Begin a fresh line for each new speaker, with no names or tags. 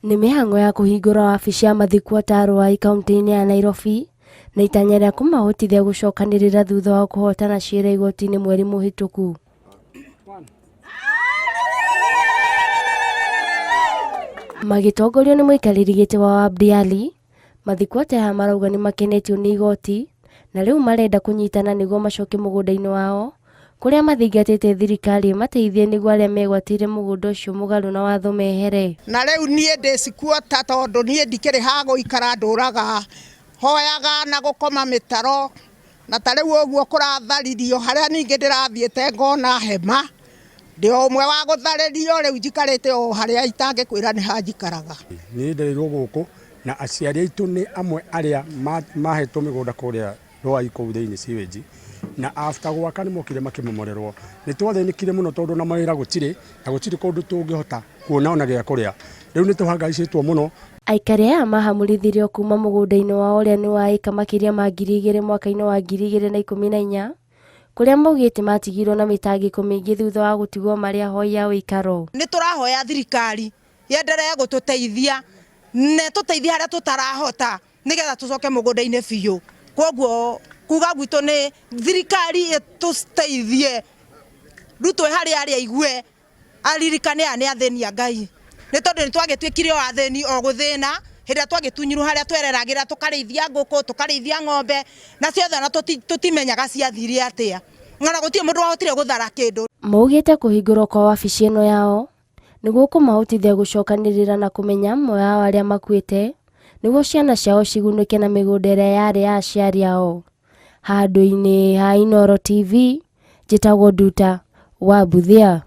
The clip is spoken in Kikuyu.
Nĩ mĩhang'o ya kũhingũra wabici ya mathikwo Ruai kaunti-inĩ ya Nairobi na itanya rĩa kũmahotithia gũcokanĩrĩra thutha wa kũhotana ciira igoti-inĩ mweri mũhĩtũku. Magĩtongorio nĩ mũikarĩri gĩtĩ wa Abdi Ali, mathikwo aya marauga nĩ makenetio nĩ igoti na rĩu marenda kũnyitana nĩguo macoke mũgũnda-inĩ wao kũrĩa mathingatĩte thirikari ĩmateithie nĩguo arĩa megwatĩire mũgũnda ũcio mũgarũ na watho mehere.
Na rĩu niĩ ndĩ squatter tondũ niĩ ndikĩrĩ ha gũikara, ndũraga hoyaga na gũkoma mĩtaro, na ta rĩu ũguo kũratharirio harĩa ningĩ ndĩrathiĩte ngona hema, ndĩ o ũmwe wa gũtharĩrio, rĩu njikarĩte o harĩa itangĩkwĩra nĩ ha njikaraga.
Niĩ ndereirwo gũkũ na aciari aitũ nĩ amwe arĩa mahetwo mĩgũnda kũrĩa Ruai kũu thĩinĩ sewage, na after gwaka nĩ mokire makĩmomorerwo. Nĩ twathĩnĩkire mũno tondũ na mawĩra gũtirĩ na gũtirĩ kũndũ tũngĩhota kuona ona gĩa kũrĩa. Rĩu nĩ tũhangaicĩtwo mũno.
Aikari aya mahamũrithirio kuma mũgũnda-inĩ wao ũrĩa nĩ wa ĩka makĩria ma 2000 mwaka-inĩ wa 2014, kũrĩa maugĩte matigirwo na mĩtangĩko mĩingĩ thutha wa gũtigwo marĩ ahoi a ũikaro.
Nĩ tũrahoya thirikari yenderee gũtũteithia na ĩtũteithie harĩa tũtarahota nĩgetha tũcoke mũgũnda-inĩ biũ. Koguo kuga gwitũ nĩ thirikari ĩtũteithie, Ruto e harĩa arĩ aigue aririkane aya nĩ athĩni a Ngai, nĩ tondũ nĩ twagĩtuĩkire o athĩni o gũthĩna hĩndĩ ĩrĩa twagĩtunyirwo harĩa twereragĩra, tũkarĩithia ngũkũ, tũkarĩithia ng'ombe, na ciothe ona tũtimenyaga ciathire atĩa, ona gũtirĩ mũndũ wahotire gũthara kĩndũ.
Maugĩte kũhingũrwo kwa wabici ĩno yao nĩguo kũmahotithia gũcokanĩrĩra na kũmenya amwe ao arĩa makuĩte nĩguo ciana ciao cigunĩke na mĩgũnda ĩrĩa yarĩ ya aciari ao. Handũ-inĩ ha Inooro TV, njĩtagwo Nduta wa Mbuthia.